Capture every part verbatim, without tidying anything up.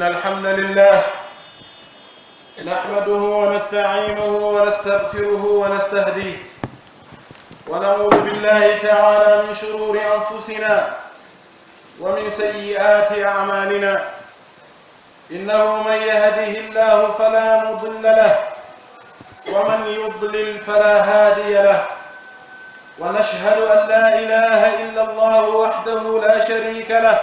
الحمد لله، نحمده ونستعينه ونستغفره ونستهديه، ونعوذ بالله تعالى من شرور أنفسنا ومن سيئات أعمالنا. إنه من يهده الله فلا مضل له، ومن يضلل فلا هادي له. ونشهد أن لا إله إلا الله وحده لا شريك له،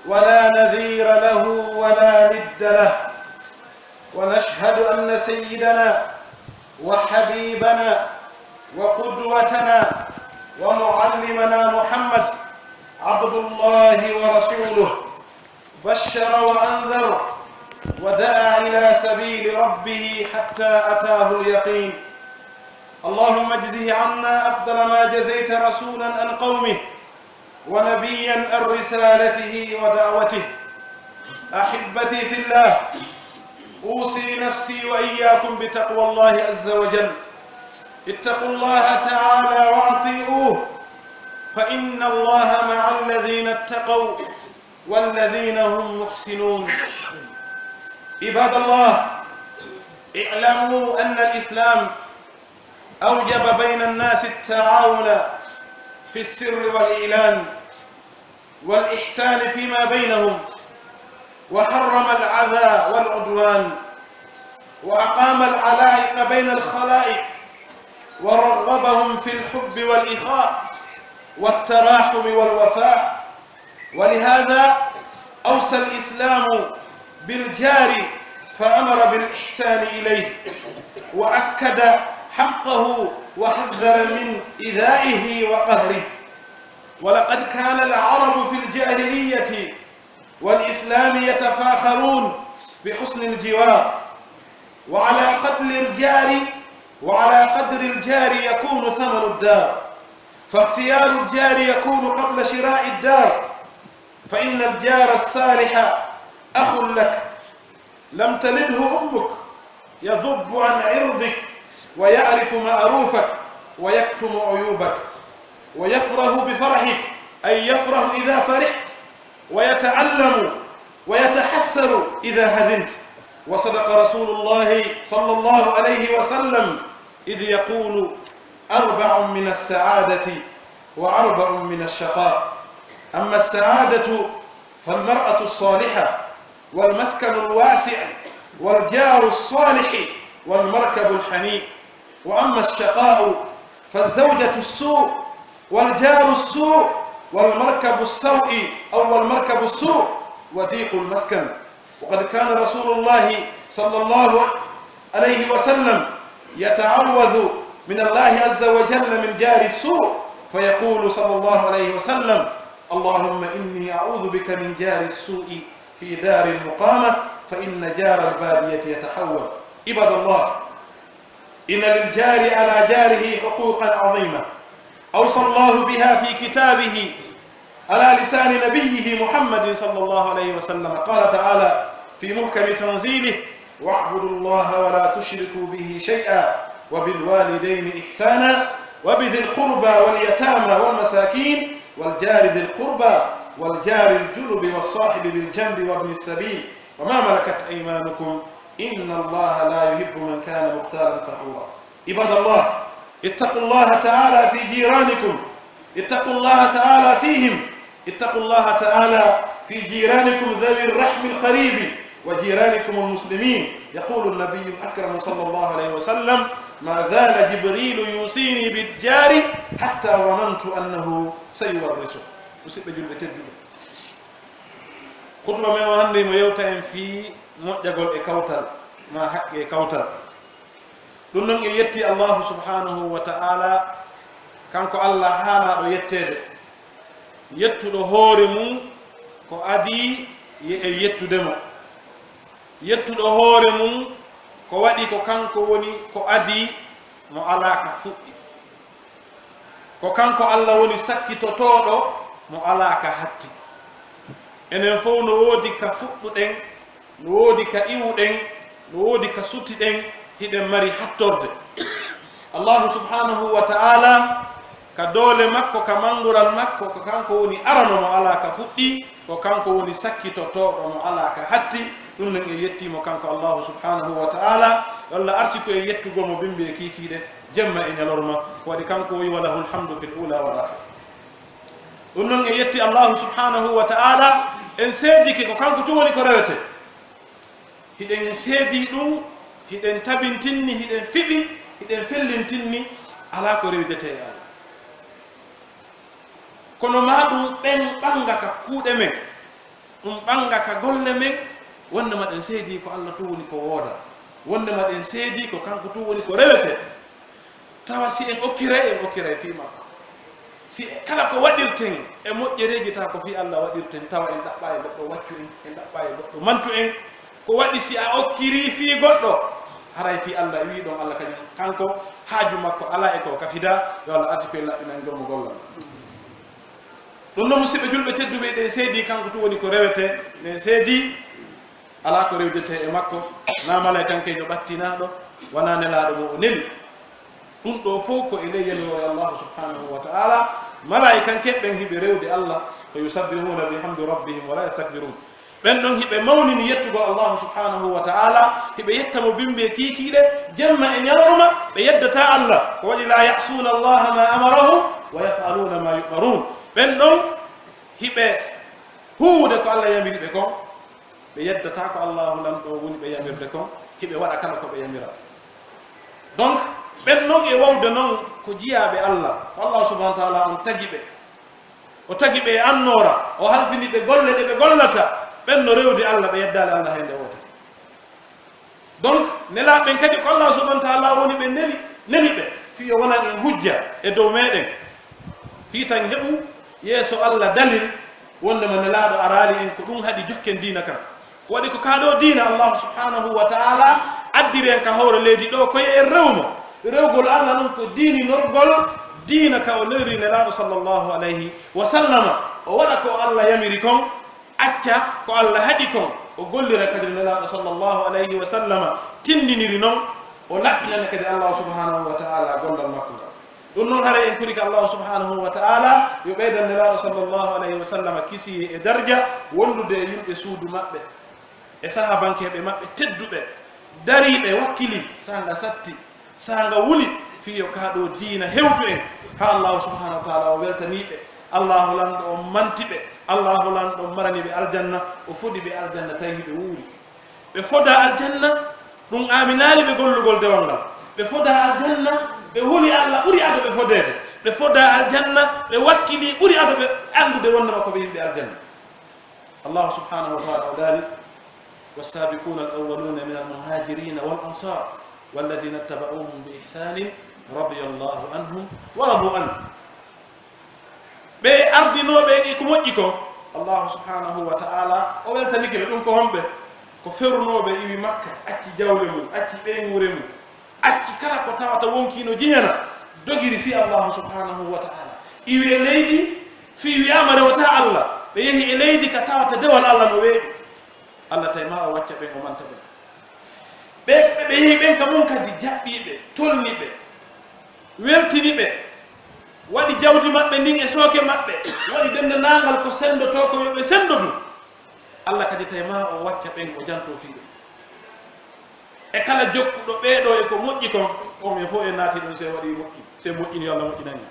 ولا نذير له، ولا ند له. ونشهد أن سيدنا وحبيبنا وقدوتنا ومعلمنا محمد عبد الله ورسوله، بشر وأنذر، ودعا إلى سبيل ربه حتى أتاه اليقين. اللهم اجزه عنا أفضل ما جزيت رسولا عن قومه، ونبيا عن رسالته ودعوته. أحبتي في الله، أوصي نفسي وإياكم بتقوى الله عز وجل. اتقوا الله تعالى وأطيعوه، فإن الله مع الذين اتقوا والذين هم محسنون. عباد الله، اعلموا أن الإسلام أوجب بين الناس التعاون في السر والإعلان والإحسان فيما بينهم، وحرم الأذى والعدوان، وأقام العلائق بين الخلائق، ورغبهم في الحب والإخاء والتراحم والوفاء. ولهذا أوصى الإسلام بالجار فأمر بالإحسان إليه، وأكد حقه وحذر من إيذائه وقهره. ولقد كان العرب في الجاهلية والإسلام يتفاخرون بحسن الجوار، وعلى قدر الجار، وعلى قدر الجار يكون ثمن الدار، فاختيار الجار يكون قبل شراء الدار، فإن الجار الصالح أخ لك، لم تلده أمك، يذب عن عرضك ويعرف معروفك ويكتم عيوبك، ويفرح بفرحك، أي يفرح إذا فرحت، ويتألم ويتحسر إذا حزنت. وصدق رسول الله صلى الله عليه وسلم إذ يقول: أربع من السعادة وأربع من الشقاء. أما السعادة فالمرأة الصالحة والمسكن الواسع والجار الصالح والمركب الحنيء. وأما الشقاء فالزوجة السوء والجار السوء والمركب السوء أو والمركب السوء وضيق المسكن. وقد كان رسول الله صلى الله عليه وسلم يتعوذ من الله عز وجل من جار السوء، فيقول صلى الله عليه وسلم: اللهم إني أعوذ بك من جار السوء في دار المقامة، فإن جار البادية يتحول. عباد الله، إن للجار على جاره حقوقا عظيمة أوصى الله بها في كتابه على لسان نبيه محمد صلى الله عليه وسلم. قال تعالى في محكم تنزيله: واعبدوا الله ولا تشركوا به شيئا وبالوالدين إحسانا وبذي القربى واليتامى والمساكين والجار ذي القربى والجار الجنب والصاحب بالجنب وابن السبيل وما ملكت أيمانكم إن الله لا يحب من كان مختالا فخورا. عباد الله، اتقوا الله تعالى في جيرانكم، اتقوا الله تعالى فيهم، اتقوا الله تعالى في جيرانكم ذوي الرحم القريب وجيرانكم المسلمين. يقول النبي الأكرم صلى الله عليه وسلم: ما زال جبريل يوصيني بالجار حتى ظننت أنه سيورثه. Musidɓe julɓe tedduɓe, khutba men o hannde mo yewta en fii moƴƴagol e kawtal, maa haqqe e kawtal. Ɗun non en yetti Allaahu subhaanahu wa ta'aalaa, kanko Allah haanaaɗo yetteede, yettuɗo hoore mun ko adii yo en yettude mo, yettuɗo hoore mun ko waɗi ko kanko woni ko adii mo alaa ka fuɗɗi. Ko kanko Alla woni sakkitotooɗo mo alaa ka hatti. Enen fow no woodi ka fuɗɗuɗen, no woodi ka iwuɗen, no woodi ka sutiɗen, hiɗen mari hattorde. Allaahu subhaanahu wa ta'aalaa Ka doole makko, ka manngural makko, ko kanko woni arano mo alaa ka fuɗɗii, ko kanko woni sakkitotooɗo mo alaa ka hatti. Ɗun non en yettii mo kanko Allaahu subhaanahu wa ta'aalaa, yo Allah arsiku en yettugol mo bimbi e kiikiiɗe, jemma e ɲalorma. Ko waɗi kanko woni, "Wa lahul hamdu fil uulaa wal aakhira." Ɗun non en yetti Allaahu subhaanahu wa ta'aalaa, en seedike ko kanko tun woni ko rewetee. Hiɗen seedii ɗun, hiɗen tabintinni, hiɗen fiɓi, hiɗen fellintinni, alaa ko rewidetee e Allah. Kono maa ɗun ɓen ɓannga ka kuuɗe men, ɗun ɓannga ka golle men, wonndema ɗen seedii ko Allah tun woni ko woodaa, wonndema ɗen seedii ko kanko tun woni ko rewetee. Tawa si en okkiray, en okkiray fii makko. Si kala ko waɗirten e moƴƴereeji, tawa ko fii Allah waɗirten, tawa en ɗaɓɓaay goɗɗo waccu en, en ɗaɓɓaay goɗɗo mantu en. Ko waɗi si a okkirii fii goɗɗo, haray fii Allah, e wii ɗon Allah kaɲum, kanko haaju makko alaa e ko o kafidaa, yo Allah arsiku en laɓɓinangol mo gollal. Ɗun non, musiɓɓe julɓe tedduɓe, ɗen seedii kanko tun woni ko rewetee, ɗen seedii alaa ko rewidetee e makko, naa malaa'ikankeejo ɓattinaaɗo, wanaa nelaaɗo mo o neli. Ɗun ɗoo fow ko e ley yamiroore Allaahu subhaanahu wa ta'aalaa. Malaa'ikankeeɓe ɓen hiɓe rewde Allah, ko "yusabbihuuna bihamdi rabbihim wa laa yastakbiruun." Ɓen ɗon hiɓe mawnini yettugol Allaahu subhaanahu wa ta'aalaa, hiɓe yetta mo bimbi e kiikiiɗe, jemma e ɲalorma, ɓe yeddataa Allah. Ko waɗi, "laa ya'suuna Allaaha maa amarahum wa yaf'aluuna maa yu'maruun." Ɓen ɗon hiɓe huuwude ko Allah yamiri ɓe kon, ɓe yeddataa ko Allaahu Lanɗo woni ɓe yamirde kon, hiɓe waɗa kala ko ɓe yamiraa. Donc, ɓen non e wawde non ko jiyaaɓe Allah, ko Allaahu subhaanahu wa ta'aalaa on tagi ɓe. O tagi ɓe e annoora, o halfini ɓe golle ɗe ɓe gollata, ɓen no rewde Allah, ɓe yeddaali Allah hay nde wootere. Donc, nelaaɓe ɓen kadi ko Allaahu subhaanahu wa ta'aalaa woni ɓe neli, neli ɓe, fii yo wonan en hujja e dow meɗen. Fii tan heɓu yeeso Allah dalil wondema Nelaaɗo araali en, ko ɗun haɗi jokken diina kan. Ko waɗi ko kaa ɗoo diina Allaahu subhaanahu wa ta'aalaa addiri en ka hoore leydi ɗoo, ko yo en rew mo. Rewgol Allah non ko diininorgol diina ka o lorri Nelaaɗo sallallaahu alayhi wa sallama. O waɗa ko Allah yamiri kon, acca ko Allah haɗi kon, o gollira kadi no Nelaaɗo sallallaahu alayhi wa sallama tinndiniri non, o laɓɓinana kadi Allaahu subhaanahu wa ta'aalaa gollal makko ngal. Ɗun non, haray en torike Allaahu subhaanahu wa ta'aalaa yo ɓeydan Nelaaɗo sallallaahu alayhi wa sallama kisiyee e darja wondude e yimɓe suudu maɓɓe, e sahaabankeeɓe maɓɓe tedduɓe, dariiɓe, wakkilii, saanga satti, saanga wuli, fii yo kaa ɗoo diina hewtu en, haa Allaahu subhaanahu wa ta'aalaa o weltanii ɓe, Allaahu Lanɗo on manti ɓe, Allaahu Lanɗo on marani ɓe aljanna, o fodi ɓe aljanna, tawi hiɓe wuuri. Ɓe fodaa aljanna, ɗun aaminaali ɓe gollugol dewal ngal. Ɓe fodaa aljanna, ɓe huli Allah ɓuri ado ɓe fodeede. Ɓe fodaa aljanna, ɓe wakkilii ɓuri ado ɓe anndude wondema ko ɓe yimɓe aljanna. Allaahu subhaanahu wa ta'aalaa o daali, "والسابقون الأولون من المهاجرين والأنصار والذين اتبعوهم بإحسان رضي الله عنهم ورضوا عنه." Ɓe ardinooɓe en e ko moƴƴi kon, Allaahu subhaanahu wa ta'aalaa o weltanike ɓe. Ɗun ko honɓe? Ko ferunooɓe iwi Makka, acci jawle mun, acci ɓeynguure mun, acci kala ko tawata wonkii no jiñana, dogiri fii Allaahu subhaanahu wa ta'aalaa. Iwi e leydi, fii wi'aama rewataa Allah, ɓe yehi e leydi ka tawata dewal Allah no weeɓi. Allah tawi maa o wacca ɓen, o manta ɓen. Ɓe, ɓe, ɓe yehi ɓen ka mun kadi, jaɓɓii ɓe, tolni ɓe, weltini ɓe, waɗi jawdi maɓɓe ndin e sooke maɓɓe, waɗi denndaangal ko senndotoo ko yo ɓe senndodu. Allah kadi tawi maa o wacca ɓen, o jantoo fii ɓe. E kala jokkuɗo ɓee ɗoo e ko moƴƴi kon, on en fow en naati ɗon, si en waɗii moƴƴi, si en moƴƴini, yo Allah moƴƴinan en.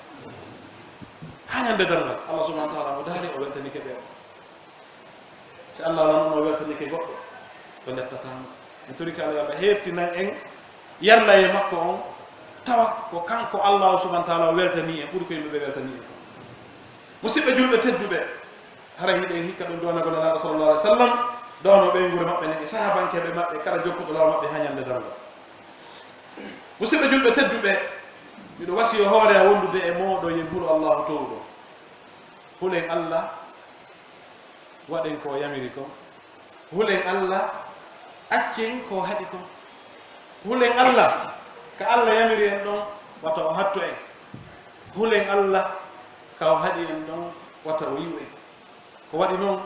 Haa ɲande darngal, Allah subhaanahu wa ta'aalaa o daali, o weltanike ɓe. Si Allah lanɗo no weltanike goɗɗo, o lettataa mo. En torike Allah, yo Allah heertinan en yarlayee makko on, tawa ko kanko Allaahu subhaanahu wa ta'aalaa o weltanii en, ɓuri ko yimɓe ɓe weltanii en kon. Musiɓɓe julɓe tedduɓe, haray hiɗen hikka ɗun doonagol Nelaaɗo sallallaahu alayhi wa sallam, doonoo ɓeynguure maɓɓe nden e sahaabankeeɓe maɓɓe, kala jokkuɗo laawol maɓɓe haa ɲande darngal. Musiɓɓe julɓe tedduɓe, miɗo wasiyoo hoore an wondude e mooɗon, yo en hulu Allaahu Toowuɗo. Hulen Allah, waɗen ko o yamiri kon. Hulen Allah, accen ko o haɗi kon. Hulen Allah, ka Allah yamiri en ɗon, wata o hattu en. Hulen Allah, ka o haɗi en ɗon, wata o yi'u en. Ko waɗi non,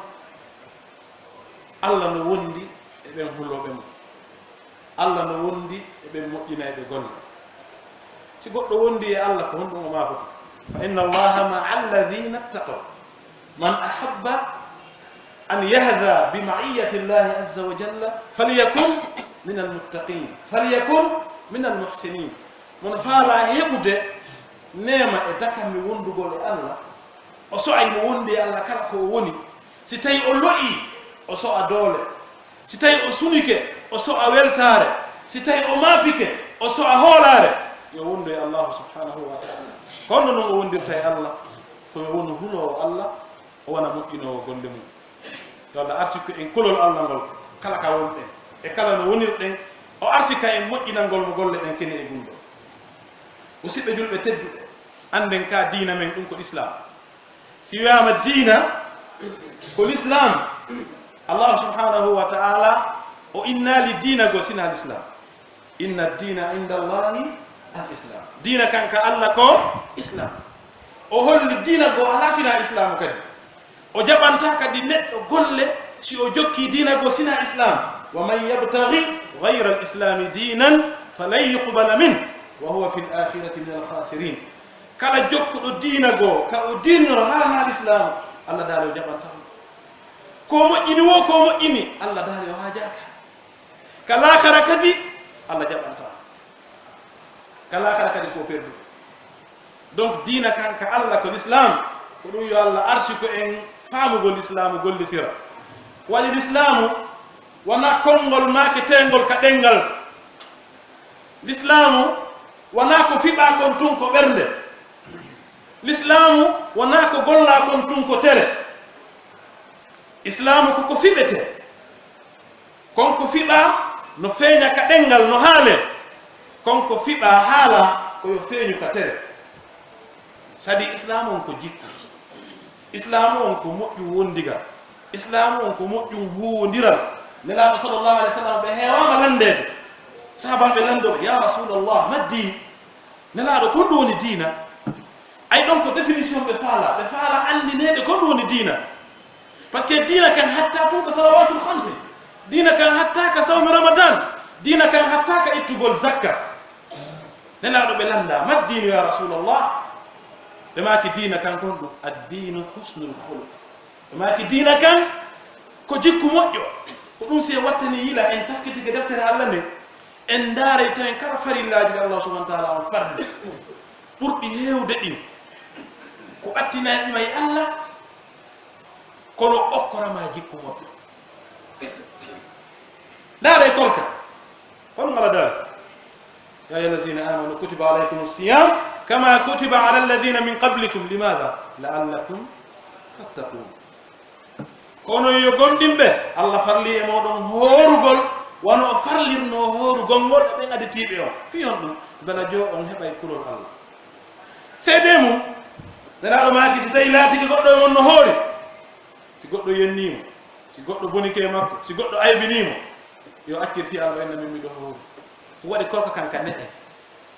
Allah no wondi e ɓen hulooɓe mo. Allah no wondi e ɓen moƴƴinayɓe golle. Si goɗɗo wondi e Allah, ko honɗun o maakoto? فإن الله مع الذين اتقوا. من أحب أن يحظى بمعية الله عز وجل فليكن من المتقين، فليكن من المحسنين. Mo no faalaa heɓude neema e dakam wondugol e Alla, o so'ay mo wondi e Alla kala ko o woni. Si tawii o lo'ii, o so'a doole. Si tawii o sunike, o so'a weltaare. Si tawii o maapike, o so'a hoolaare. Yo wondu e Allaahu subhaanahu wa ta'aalaa. Ko honno non o wondirta e Alla? Ko yo wonu huloowo Alla, o wona moƴƴinoowo golle mun. Yo Alla arsiku en kulol Alla ngol, kala ka wonɗen, e kala no wonirɗen, o arsika en moƴƴinangol mo golle ɗen kene e gunndoo. Musiɓɓe julɓe tedduɓe, annden ka diina men, ɗun ko Lislaam. Si wiyaama diina, ko Lislaam, Allaahu subhaanahu wa ta'aalaa, o innaali diina goo sinaa Lislaam. Inna diina inda Allaahi al-Islaam. Diina kan ka Alla ko Islaam. O holli diina goo alaa sinaa Islaamu kadi. O jaɓantaa kadi neɗɗo golle si o jokkii diina goo sinaa Islaam. ومن يبتغ غير الإسلام دينا فلن يقبل منه وهو في الآخرة من الخاسرين. Kala jokkuɗo diina goo, ka o diinoro haa hinaa Lislaamu, Alla daali o jaɓantaa mo. Ko o moƴƴini woo, ko o moƴƴini, Alla daali o haajaaka. Ka laakara kadi, Alla jaɓantaa. Ka laakara kadi ko o perdu. Donc, diina kan ka Alla ko Lislaam, ko ɗun yo Alla arsiku en faamugol Lislaamu gollitira. Waɗi Lislaamu wonaa konngol maaketeengol ka ɗemngal. Lislaamu wonaa ko fiɓaa kon tun ko ɓernde. Lislaamu wonaa ko gollaa kon tun ko tere. Islaamu ko ko fiɓetee. Kon ko fiɓaa no feeña ka ɗemngal, no haalee. Kon ko fiɓaa haalaa ko yo feeñu ka tere. Sadi Islaamu on ko jikku. Islaamu on ko moƴƴum wondigal. Islaamu on ko moƴƴum huuwondiral. Nelaaɗo sallallahu alaihi wasallam ɓe heewaama lanndeede. Sahaabaaɓe lanndooɓe, "Yaa Rasuulallah, ma diin?" Nelaaɗo, ko honɗum woni diina? Ay, ɗon ko définition ɓe faalaa. Ɓe faalaa anndineede ko honɗum woni diina. Parce que diina kan hattaa tun ka salawaatul khamsi. Diina kan hattaa ka sawmi Ramadan. Diina kan hattaa ka ittugol zakka. Nelaaɗo ɓe lanndaa, "Ma diinu ya Rasuulallah?" Ɓe maaki, "Diina kan ko honɗum?" "Ad-diinu husnul khuluq." Ɓe maaki, "Diina kan ko jikku moƴƴo." Ko ɗum si en wattanii yila, en taskitike deftere Alla nden, en ndaaray tawen kala farillaaji ɗi Allah subhanahu wa ta'ala on farli, ɓurɗi heewde ɗin, ko ɓattinayɗi ma e Alla, kono okkora ma jikku moƴƴo. Ndaaray korka. Kono Alla daali, "يا أيها الذين آمنوا كتب عليكم الصيام كما كتب على الذين من قبلكم." لماذا؟ "لعلكم تتقون." Kono yo gomɗinɓe, Alla farli e mooɗon hoorugol, wano o farlirnoo hoorugol ngol e ɓen aditiiɓe on. Fii honɗum? Bela joo on heɓay kulol Alla. Seedee mum, Nelaaɗo maaki, si tawii laatike goɗɗo e mon no hoori, si goɗɗo yennii mo, si goɗɗo bonike e makko, si goɗɗo aybinii mo, yo accir fii Alla, inna min miɗo hoori. Ɗum waɗi korka kan ka ne'e.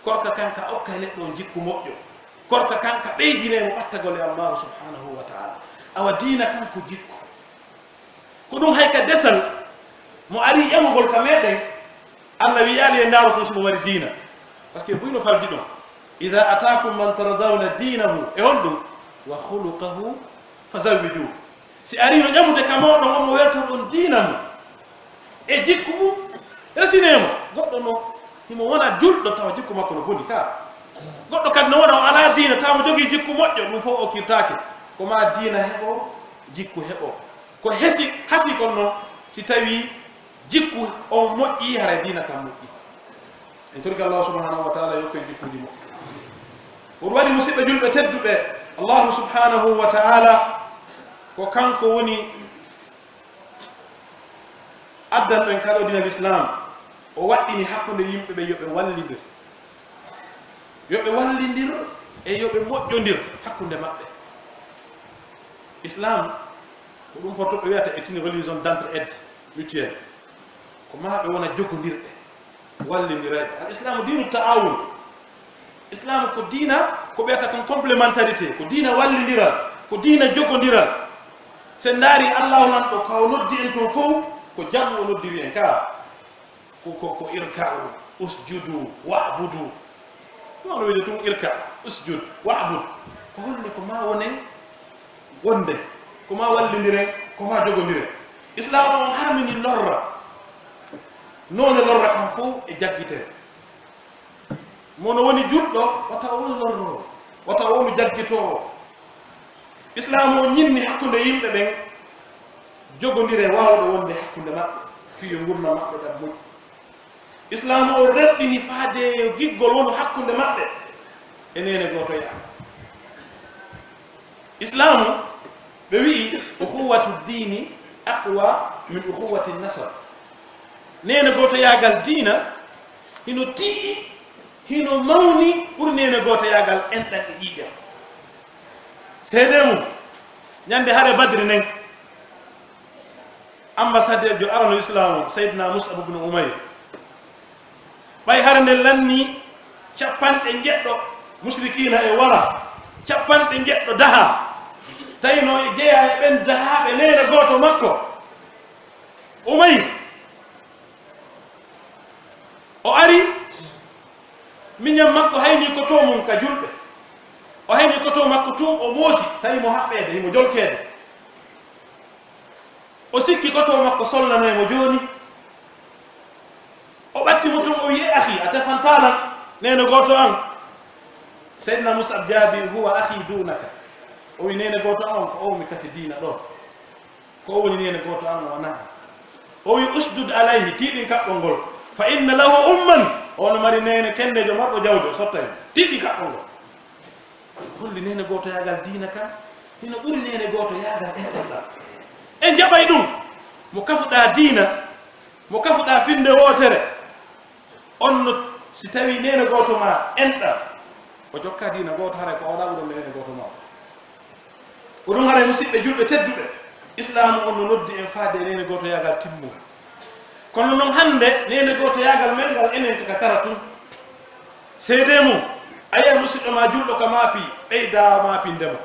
Korka kan ka okka neɗɗo on jikku moƴƴo. Korka kan ka ɓeydinay mo ɓattagol e Allaahu subhaanahu wa ta'aala. Awa diina kan ko jikku. Ko ɗum hay ka desal mo arii ƴamugol ka meɗen, Alla wi'aali en ndaaru kon si mo mari diina. Parce que buy no faldi ɗon. "Idha ataakum man tardawna diinahu", e honɗum? "Wa khuluqahu fazawwijuhu." Si ariino ƴamude ka mooɗon on mo weltoɗon diina mum e jikku mum, resinee mo. Goɗɗo no himo wona julɗo tawa jikku makko no boni ka. Goɗɗo kadi no wona o alaa diina tawa mo jogii jikku moƴƴo, ɗum fof okkirtaake. Ko maa diina heɓo, jikku heɓo. Ko hesi, hasi kon non si tawii jikku on moƴƴii, haray diina kan moƴƴii. En torike Allahu subhanahu wa ta'ala yo hokku en jikkuuji moƴƴi. Ko ɗum waɗi, musiɓɓe julɓe tedduɓe, Allahu subhanahu wa ta'ala ko kanko woni addanɗo en ka ɗoo diina Lislaam. O waɗɗini hakkunde yimɓe ɓen yo ɓe wallindir. Yo ɓe wallindir e yo ɓe moƴƴondir hakkunde maɓɓe. Islaam ko ɗum porto ɓe wiyata est une religion d'entraide mutuelle. Ko maa ɓe wona jogondirɓe, wallindirayɓe. Al Islaamu diinu ta'awun. Islaamu ko diina, ko ɓe wiyata kon complémentarité, ko diina wallindiral, ko diina jogondiral. Si en ndaari Allaahu nan ɗo ka o noddi en ton fow, ko jamu o noddiri en ka. Ko, ko, ko irka'u, usjudu, wa'budu. Ɗum no wiide tun irka, usjud, wa'bud. Holli ko maa wonen wonde, ko maa wallindiren, ko maa jogondiren. Islaamu on harmini lorra. Noone lorra kan fow e jaggiten. Mo no woni julɗo, wata o wonu lorroowo, wata o wonu jaggitoowo. Islaamu on ñinni hakkunde yimɓe ɓen jogondire waawɗo wonde hakkunde maɓɓe, fii yo ngurndan maɓɓe ɗan moƴƴu. Islaamu on rerɗini faade yo giggol wonu hakkunde maɓɓe e neene gootoyaa. Islaamu, ɓe wi'i, "Ukhuwatu diini aqwa min ukhuwati nasab." Neene gootoyaagal diina hino tiiɗi, hino mawni ɓuri neene gootoyaagal enɗan e ƴiiƴan. Seedee mun, ñande hare Badri nden, Ambassadeur jo arano Islaamu, Sayyidina Mus'ab ibn Umayr. Ɓay hare nden lannii cappanɗe njeɗɗo musrikiina e wara, cappanɗe njeɗɗo dahaa. Tawi no e jeyaa e ɓen dahaaɓe neene gooto makko, Umayr. O ari, miñan makko haynii koto mun ka julɓe. O haynii koto makko tun, o moosi, tawi mo haɓɓeede, himo jolkeede. O sikki koto makko sollanay mo jooni. O ɓatti mo tun, o wi'i, "E akhi, a tefantaa lan neene gooto an?" Seydina Mus'ab jaabii, "Huwa akhi dunaka." O wi'i, "Neene gooto an on ko o mi kafi diina ɗoo. Ko o woni neene gooto an o wanaa an." O wi'i, "Ushdud alayhi, tiiɗin kaɓɓol ngol. Fa inna lahu umman, o no mari neene kenneejo marɗo jawdi, o sottay mo. Tiiɗin kaɓɓol ngol." Holli neene gootoyaagal diina kan hino ɓuri neene gootoyaagal enɗan ɗan. En jaɓay ɗun. Mo kafuɗaa diina, mo kafuɗaa finnde wootere, on no, si tawii neene gooto maa enɗan, o jokkaa diina gooto, haray ko o waɗaa ɓuri neene gooto maa on. Ko ɗun haray, musiɓɓe julɓe tedduɓe, Islaamu on no noddi en faade e neene gootoyaagal timmungal. Kono non hannde, neene gootoyaagal men ngal enen ka kara tun. Seedee mun, a yi'ay musiɗɗo maa julɗo ka maapi, ɓeydaa maapinde mo.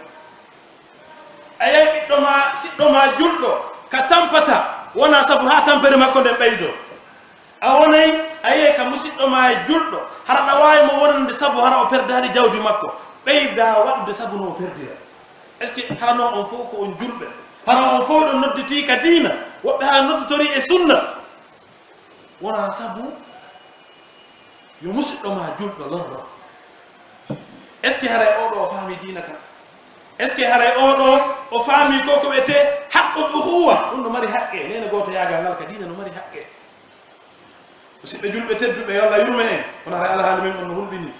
A yi'ay ɓiɗɗo maa, siɗɗo maa julɗo ka tampata, wonaa sabu haa tampere makko nden ɓeydoo. A wonay, a yi'ay ka musiɗɗo maa julɗo, hara ɗa waawi mo wonande sabu hara o perdaali jawdi makko, ɓeydaa waɗude sabu no o perdira. Est-ce que hara non on fow ko on julɓe? Hara on fow ɗon nodditii ka diina? Woɓɓe hara nodditorii e sunna. Wonaa sabu yo musiɗɗo maa julɗo lorro. Est-ce que haray oo ɗoo o faamii diina kan? Est-ce que haray oo ɗoo o faamii ko ko wi'etee haqqul uhuwa? Ɗun no mari haqqe, neene gootoyaagal ngal ka diina no mari haqqe. Musiɓɓe julɓe tedduɓe, yo Allah yurme en, kono haray alhaali men on no hulɓinii.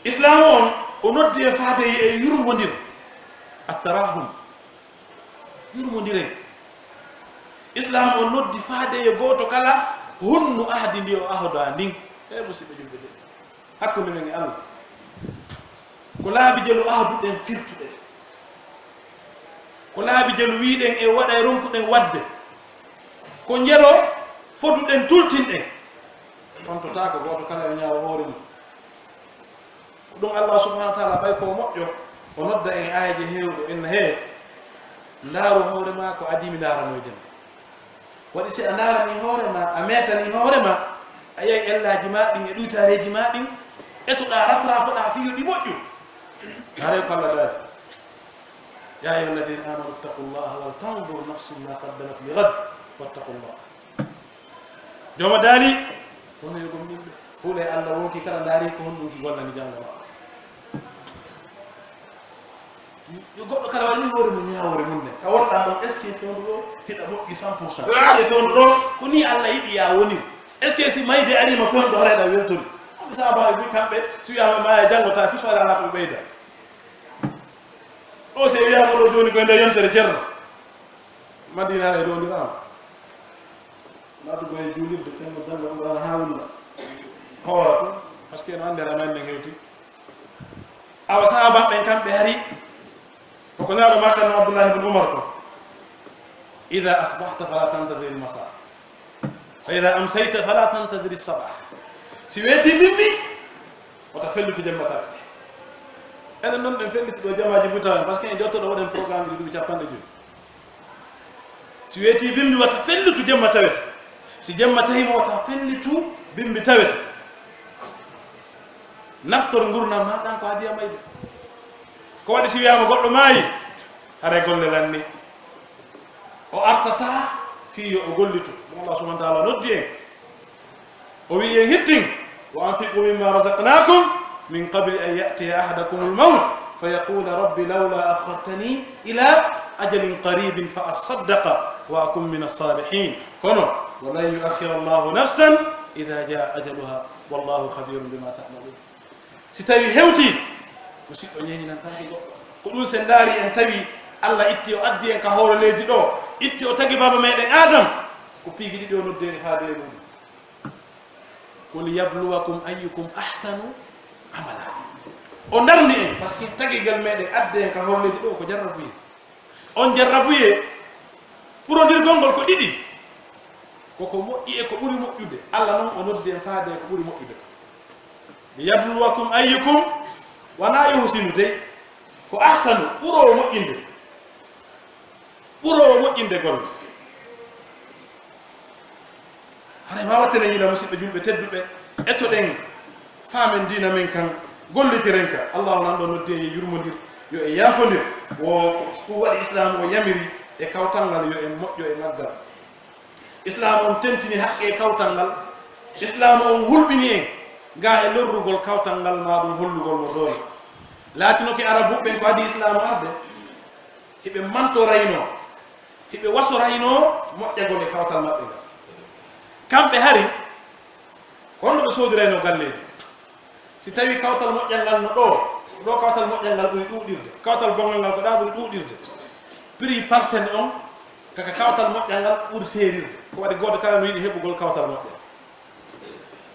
Islaamu on, o noddi en faade e yurmondir, at-tarahum. Yurmondiren. Islaamu on noddi faade yo gooto kala hunnu ahdi ndi o ahodaa ndin. Ee, musiɓɓe julɓe tedduɓe, hakkunde men e Allah, ko laabi jelu ahduɗen firtuɗen? Ko laabi jelu wi'uɗen en waɗa e ronkuɗen waɗde? Ko njelo foduɗen tultinɗen? Tontotaako, gooto kala yo ñaawo hoore mun. Ko ɗun Allah subhanahu wa ta'ala, ɓay ko o moƴƴo, o nodda en e aayeeje heewuɗo, inna, hee, ndaaru hoore maa ko adii mi ndaaranoyde ma. Waɗi si a ndaaranii hoore maa, a meetanii hoore maa, a yi'ay ellaaji maa ɗin e ɗuytaareeji maa ɗin, etoɗaa, rattrapoɗaa fii yo ɗi moƴƴu. Haray ko Allah daali, "Yaa ayyuhal ladina amanu ittaqullaha wal tanzur nafsum ma qaddamat li ghad, wattaqullah." Jooma daali, "Kono yo gomɗinɓe, hulee Allah wonkii kala, ndaarii ko honɗun ki gollani janngo maɓɓe." Yo goɗɗo kala waɗu hoore mun ñaawoore mun nden. Ka wonɗaa ɗon, est-ce que fewndo ɗoo hiɗa moƴƴi cent pour cent? Est-ce que fewndo ɗoo ko nii Allah yiɗi yaa wonir? Est-ce que si mayde arii ma fewndo ɗoo, haray hiɗa weltori? Kamɓe sahaabaaɓe buy kamɓe, si wi'aama maaya janngo, taa fii so alaa ko ɓe ɓeyda. Ɗoo si wi'aama ɗoo jooni ko e nder yontere Ceerno Madina, haray ɗoo ndiraama. Naatugo e juulirde, Ceerno jannga Qur'aana haa wulla. Hoora tun, parce que no anndi hara men men hewti. Awa sahaabaaɓe ɓen kamɓe hari, ko ko Nelaaɗo maakano Abdullahi ibn Umar ko, "Idha asbahta fala tantazir al-masa, fa idha amsayta fala tantazir as-sabah." Si weetii bimbi, wota fellitu jemma tawete. Enen non ɗen fellitu ɗoo jamaaji buy tawen, parce que en jotto ɗoo waɗen programme ji duuɓi cappanɗe jowi. Si weetii bimbi, wata fellitu jemma tawete. Si jemma tahiima, wata fellitu bimbi tawete. Naftor ngurndan maa ɗan ko adii a mayde. Ko waɗi si wiyaama goɗɗo maayi, haray golle lanni. O artataa fii yo o gollitu. Ɗum Allah subhanahu wa ta'ala noddi en. O wi'i en hittin, "Wa anfiqu mimma razaqnakum min qabli an ya'tiya ahadakumul mawt fa yaqula rabbi lawla akhartani ila ajalin qaribin fa asaddaqa wa akun minas salihin." Kono, "Wa lan yu'akhkhira Allahu nafsan idha jaa ajaluha, wallahu khabirun bima ta'malun." Si tawii hewtii, musiɗɗo ñeeñinantaake goɗɗo. Ko ɗum, si en ndaarii, en tawii Allah itti o addi en ka hoore leydi ɗoo, itti o tagi baaba meɗen Aadam, ko piiji ɗiɗi o noddi en faade e muɗum. "Ko liyabluwakum ayyukum ahsanu amala." O darni en, parce que tagirgal meɗen addi en ka hoore leydi ɗoo ko jarrabuyee. On jarrabuyee, ɓurondirgol ngol ko ɗiɗi. Ko ko moƴƴi e ko ɓuri moƴƴude. Allah non o noddi en faade e ko ɓuri moƴƴude kon. "Liyabluwakum ayyukum", wanaa "yuhsinu" dey. Ko "ahsanu", ɓuroowo moƴƴinde. Ɓuroowo moƴƴinde golle. Haray ma wattenen yila, musiɓɓe julɓe tedduɓe, etoɗen, faamen diina men kan, gollitiren ka. Allahu nan ɗoo noddi en yo yurmondir, yo en yaafondir. Wo ko ɗum waɗi Islaamu o yamiri e kawtal ngal, yo en moƴƴo e maggal. Islaamu on tentini haqqee kawtal ngal. Islaamu on hulɓini en gaa e lorrugol kawtal ngal, maa ɗum hollugol mo doole. Laatinoke Arabuɓe ɓen ko adii Islaamu arde, hiɓe mantoraynoo, hiɓe wasoraynoo moƴƴagol e kawtal maɓɓe ngal. Kamɓe hari, ko honno ɓe soodiraynoo galleeji? Si tawii kawtal moƴƴal ngal no ɗoo, ko ɗoo kawtal moƴƴal ngal ɓuri ɗuuɗirde, kawtal bonngal ngal ko ɗaa ɓuri ɗuuɗirde, prix parcelle on ka, ka kawtal moƴƴal ngal ɓuri seerirde. Ko waɗi gooto kala no yiɗi heɓugol kawtal moƴƴal.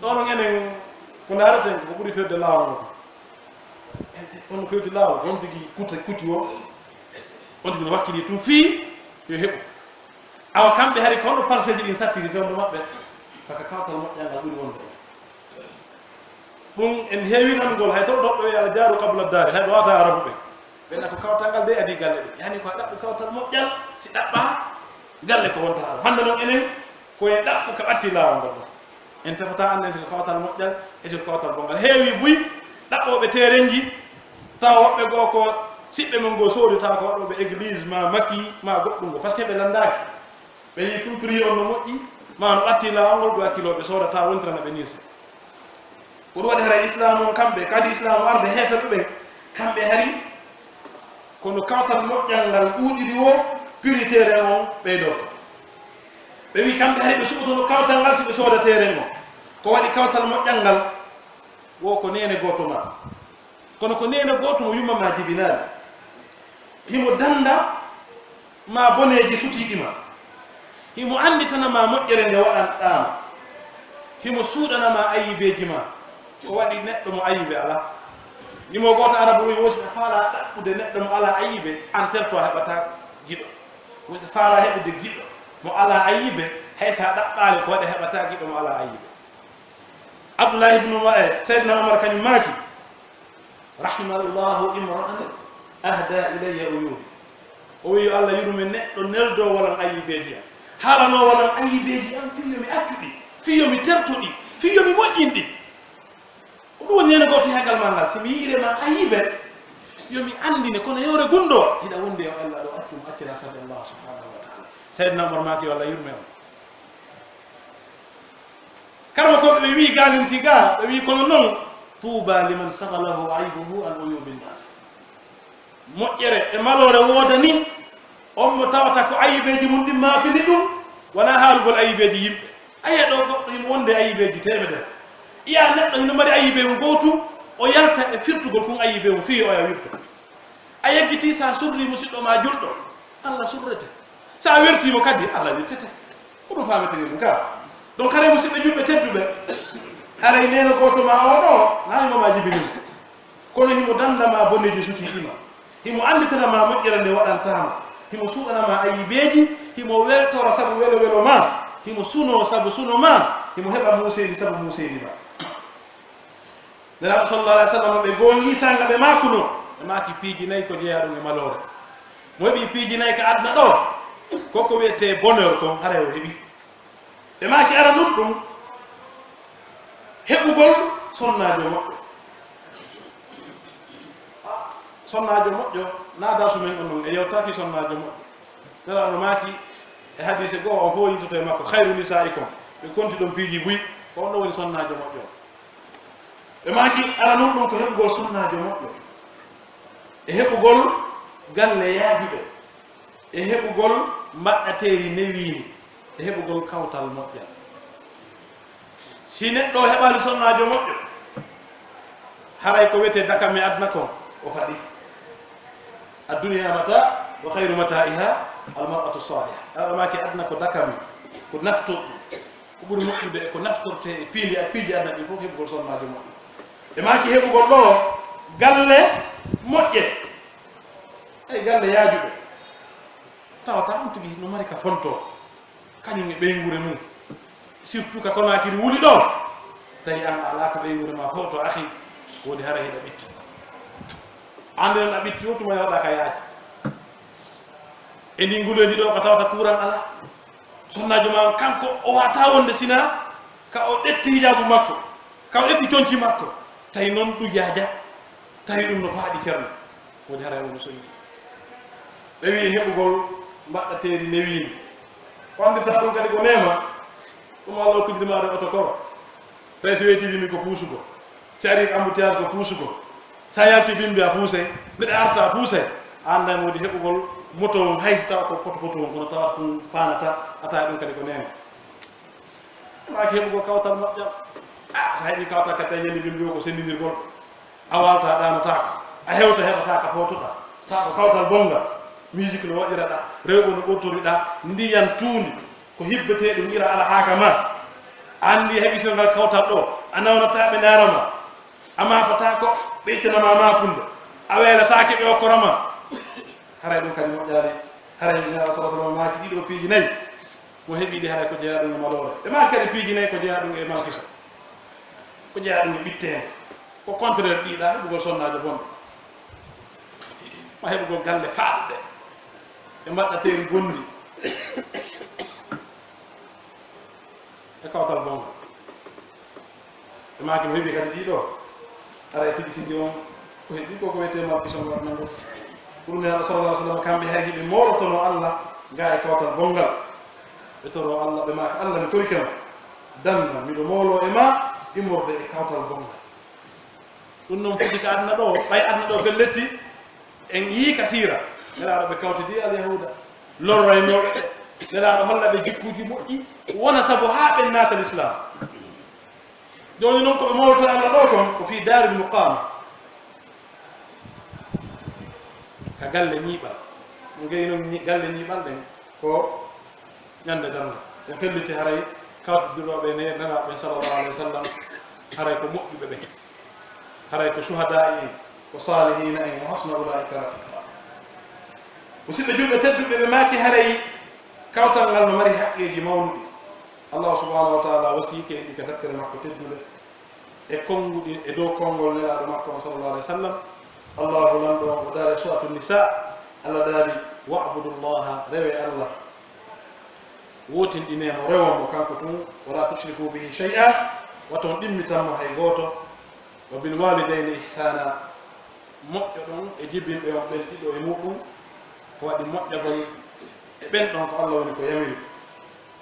Ɗoo non enen ko ndaareten ko ɓuri fewde laawol ngol. On no fewti laawol, on tigi kuta, kuti o, on tigi no wakkili tun fii yo heɓu. Awa kamɓe hari ko honno parcelleji ɗin sattiri fewndo maɓɓe? Ka, ka kawtal moƴƴal ngal ɓuri wonde. Ɗum en heewi nanugol, hay taw toɗɗo e Alla jaaru qabla daari, hay ɓe wata Arabu ɓe. Ɓe na ko kawtal ngal dey adii galle ɗen. Yani ko a ɗaɓɓu kawtal moƴƴal, si ɗaɓɓaa galle ko wonta ɗon. Hannde non enen ko en ɗaɓɓu ka ɓatti laawol ngol ɗon. En tefataa annden si ko kawtal moƴƴal e si ko kawtal bonngal. Heewii buy ɗaɓɓooɓe teerenji, tawa woɓɓe goo ko siɓɓe men goo soodata ko waɗooɓe église maa maki maa goɗɗum goo, parce que ɓe lanndaaki. Ɓe yi'i tun prix on no moƴƴi, maa no ɓatti laawol ngol, ɓe wakkiloo ɓe soodataa, wontirana ɓe nii seeɗa. Ko ɗum waɗi haray Islaamu on, kamɓe kadi Islaamu arde heeferɓe ɓen, kamɓe hari kono kawtal moƴƴal ngal ɗuuɗiri woo, prix terrain on ɓeydorto. Ɓe wi'i kamɓe hari ɓe suɓotono kawtal ngal si ɓe sooda terrain on. Ko waɗi kawtal moƴƴal ngal, wo ko neene gooto maa. Kono ko neene gooto mo yumma maa jibinaali. Himo dannda ma boneeji sutiiɗi ma. Himo annditana ma moƴƴere nde waɗanɗaa ma. Himo suuɗana ma ayibeeji ma. Ko waɗi neɗɗo mo ayibe alaa? Yimo gooto Arabu wi'i, wo si a faalaa ɗaɓɓude neɗɗo mo alaa ayibe, an terto a heɓataa giɗo. Wo si a faalaa heɓude giɗo mo alaa ayibe, hay si a ɗaɓɓaali, ko waɗi a heɓataa giɗo mo alaa ayibe. Abdullahi ibnu Umar, eh, Sayyidina Umar kañum maaki, "Rahimallahu imra'an ahda ilayya uyubi." O wi'i, "Yo Allah yurme neɗɗo neldoowo lan ayibeeji an. Haalanoowo lan ayibeeji an, fii yo mi accu ɗi, fii yo mi terto ɗi, fii yo mi moƴƴin ɗi." Ko ɗum woni neene gooto yagal maa ngal. Si mi yi'iri ma ayibe, yo mi anndine, kono hewre gunndoo, hiɗa wondi e Allah ɗoo, accu mo, accira sabi Allah subhanahu wa ta'ala. Sayyidina Umar maaki, yo Allah yurme mo. Karamokooɓe ɓe wi'i gaalintii gaa, ɓe wi'i, kono non, "Tuuba liman shagalahu aybuhu an uyubin nas." Moƴƴere e maloore woodanii on mo tawata ko ayibeeji mun ɗin maakini ɗum, wanaa haalugol ayibeeji yimɓe. A yi'a ɗoo goɗɗo himo wonde ayibeeji teemedere. Yi'a neɗɗo hino mari ayibeewu gootu, o yalta e firtugol kun ayibeewu fii yo oya wirto. A yejjitii, si a surrii musiɗɗo maa julɗo, Allah surrete. Si a wertii mo kadi, Allah wirtete. Ko ɗum faametee ɗum ka. Donc, haray musiɓɓe julɓe tedduɓe, haray neene gooto maa oo ɗoo, naa himo maa jibini mo. Kono himo dannda ma boneeji sutiiɗi ma. Himo annditana ma moƴƴere nde waɗantaa ma. Himo suuɗana ma ayibeeji, himo weltora sabu welo-welo maa. Himo sunoo sabu suno maa. Himo heɓa muuseendi sabu muuseendi maa. Nelaaɗo sallallahu alaihi wasallam, ɓe goongii saanga ɓe maakunoo, ɓe maaki piiji nayi ko jeyaa ɗum e maloore. Mo heɓi piiji nayi ka aduna ɗoo, ko ko wi'etee bonheur kon, haray o heɓi. Ɓe maaki aranun ɗum, heɓugol sonnaajo moƴƴo. Sonnaajo moƴƴo, naa darsu men on non, e yewtaaki sonnaajo moƴƴo. Nelaaɗo maaki e hadiise goo, on fof yintoto e makko, "Khayru nisaikum." Ɓe konti ɗon piiji buy, ko on ɗon woni sonnaajo moƴƴo. Ɓe maaki, aranun ɗum ko heɓugol sonnaajo moƴƴo, e heɓugol galle yaajuɗe, e heɓugol mbaɗɗateeri newiindi, e heɓugol kawtal moƴƴal. Si neɗɗo heɓaali sonnaajo moƴƴo, haray ko wiyetee dakam e aduna kon, o faɗi. "Ad-dunya mata, wa khayru mata'iha al-mar'atu salihah." Aɗa maaki aduna ko dakam, ko naftorɗum, ko ɓuri moƴƴude e ko naftortee e piindi, e piiji aduna ɗin fof, heɓugol sonnaajo moƴƴo. E maaki heɓugol ɗoo galle moƴƴe, ay galle yaajuɗe, tawata on tigi no mari ka fontoo. Kañum e ɓeynguure mum, surtout ka Konaakiri wuli ɗoo, tawi an a alaa ka ɓeynguure maa fof to, akhi, woni haray hiɗa ɓitti. Annde non a ɓitti o, tuma yawɗaa ka yaaji. E ndii nguleendi ɗoo ka tawata kuuran alaa. Sonnaajo maa on, kanko o waawataa wonde sinaa ka o ƴetti hijaabu makko, ka o ƴetti conci makko, tawi non ɗum yaaja. Tawi ɗum no faaɗi Ceerno, woni haray woni soñi. Ɓe wi'i heɓugol mbaɗɗateeri newiindi. Ko anndirtaa ɗum kadi ko neema, ɗum Alla okkidiri maa ɗo oto koro. Tawi si weetii bimbi ko puusugol, si arii ko embouteillage ko puusugol, si a yaltii bimbi a puusay, mbiɗa arta a puusay, a annday mo woni heɓugol moto on, hay si tawa ko poto poto on, kono tawata ɗum paanata, a tawi ɗum kadi ko neema. Maaki heɓugol kawtal moƴƴal. Ah, so a heɓii kawtal kadi, tawi ñande bimbi o ko senndindirgol. A waaltaa, ɗaanotaako. A hewta, heɓataako, footoɗaa. Taa ko kawtal bonngal. Musique no waɗiraɗaa, rewɓe no ɓortoriɗaa, ndiyan tuundi, ko hibbetee ɗum, ira ala haaka ma. A anndi a heɓii so ngal kawtal ɗoo, a nawnataa ɓe ndaara ma. A maapotaako, ɓe ittana ma maapunde. A weelataake, ɓe okkora ma. Haray ɗum kadi moƴƴaali. Haray Nelaaɗo sallallahu alaihi wasallam maaki ɗiɗo piiji nayi. Mo heɓii ɗi haray ko jeyaa ɗum e maloore. Ɓe maaki kadi piiji nayi ko jeyaa ɗum e malkisa. Ko jeyaa ɗum e ɓitteende. Ko contraire ɗiɗa, heɓugol sonnaajo bonɗo. Ma heɓugol galle faaɗuɗe. E mbaɗɗateeri bonndi. E kawtal bonngal. Ɓe maaki mo heɓii kadi ɗiɗo, aray tigi tigi on ko heɓii ko, ko wiyetee malkison waɗnango. Ɗum Nelaaɗo sallallahu alaihi wasallam, kamɓe hay hiɓe moolotonoo Alla ga e kawtal bonngal. Ɓe toroo Alla, ɓe maaka, "Alla, mi torike ma, danda, miɗo mooloo e maa immorde e kawtal bonngal." Ɗum non foti ka aduna ɗoo, ɓay aduna ɗoo belletti, en yii ka siira. Nelaaɗo ɓe kawtidi Alyahuuda, lorraynooɓe ɓe. Nelaaɗo holla ɓe jikkuuji moƴƴi, wona sabu haa ɓen naata Lislaam. Jooni non ko ɓe moolotoo Alla ɗoo kon, ko fii daaril muqaama. Ka galle ñiiɓal. Ngey non ñi-, galle ñiiɓal ɗen, ko ñande darnga. Ɓe felliti haray kawtidirooɓe e Nelaaɓe ɓen sallallahu alaihi wasallam, haray ko moƴƴuɓe ɓen. Haray ko shuhadaa en, ko saalihiina en, wa hasuna ulaa'ika rafiiqa. Musidɓe julɓe tedduɓe, ɓe maaki haray kawtal ngal no mari haqqeeji mawnuɗi. Allahu subhanahu wa ta'ala wasiyike en ɗi ka deftere makko teddunde, e konnguɗi e dow konngol Nelaaɗo makko on sallallahu alaihi wasallam. Allahu lanɗo on o daari Suratu Nisaa, Allah daari, "Wa'budu Llaha, rewee Allah." Wootinɗinee mo, rewon mo kanko tun, "wa laa tushriku bihi shay'a", wata on ɗimmitan mo hay gooto, "wa bil waalidayni ihsaana", moƴƴoɗon e jibinɓe on ɓen ɗiɗo e muɗum, ko waɗi moƴƴagol e ɓen ɗon ko Allah woni ko yamiri.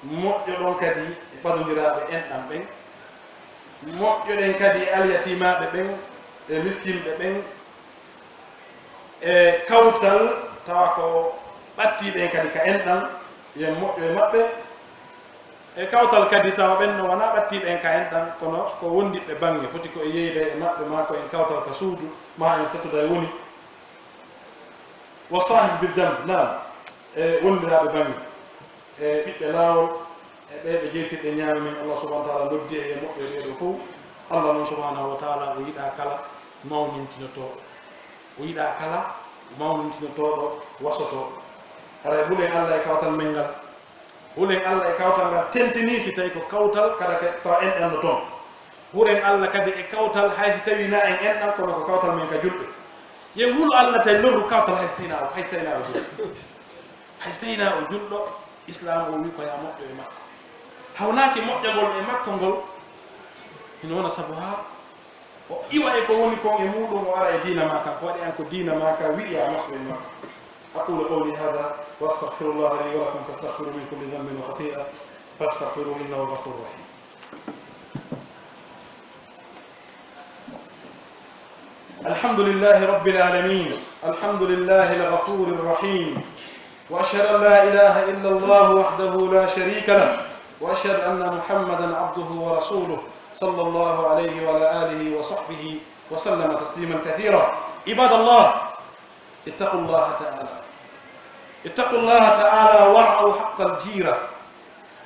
Moƴƴoɗon kadi e ɓadondiraaɓe enɗan ɓen, moƴƴoɗen kadi e alyatiimaaɓe ɓen, e miskinɓe ɓen, e kawtal tawa ko ɓattiiɓe en kadi ka enɗan, yen moƴƴo e maɓɓe. E kawtal kadi tawa ɓen no wanaa ɓattiiɓe en ka enɗan, kono ko wondiɓɓe baŋŋe, foti ko e yeyday e maɓɓe, maa ko en kawtal ka suudu, maa en satuday woni. Wa saahib bil janb, naam, e wondiraaɓe baŋŋe, e ɓiɓɓe laawol, e ɓee ɓe jeytirɗen ñaama men. Allah subhanahu wa ta'ala noddi e moƴƴo e ɓee ɗoo fow. Allah non subhanahu wa ta'ala o yiɗaa kala mawnintinotooɗo. O yiɗaa kala mawnintinotooɗo wasotooɗo. Haray hulen Allah e kawtal men ngal. Hulen Allah e kawtal ngal tentinii si tawi ko kawtal kada ke tawa enɗan no toon. Hulen Allah kadi e kawtal hay si tawi na en enɗan kono ko kawtal men ka julɓe. Yen hulu Allah tawi lorru kawtal hay si tawi na o, hay si tawi na o julɗo. Hay si tawi na o julɗo, Islaam o wi ko yaa moƴƴo e makko. Hawnaaki moƴƴagol e makko ngol, hino wona sabu haa O iwa e ko woni kon e muuɗum, o ara e diina maa kan, ko waɗi an ko diina maa kan wi'i a makko e makko. أقول قولي هذا وأستغفر الله لي ولكم فاستغفروه من كل ذنب وخطيئة فاستغفروه إنه غفور رحيم. الحمد لله رب العالمين. الحمد لله الغفور الرحيم. وأشهد أن لا إله إلا الله وحده لا شريك له. وأشهد أن محمدا عبده ورسوله صلى الله عليه وعلى آله وصحبه وسلم تسليما كثيرا. عباد الله، اتقوا الله تعالى. اتقوا الله تعالى وارعوا حق الجيرة.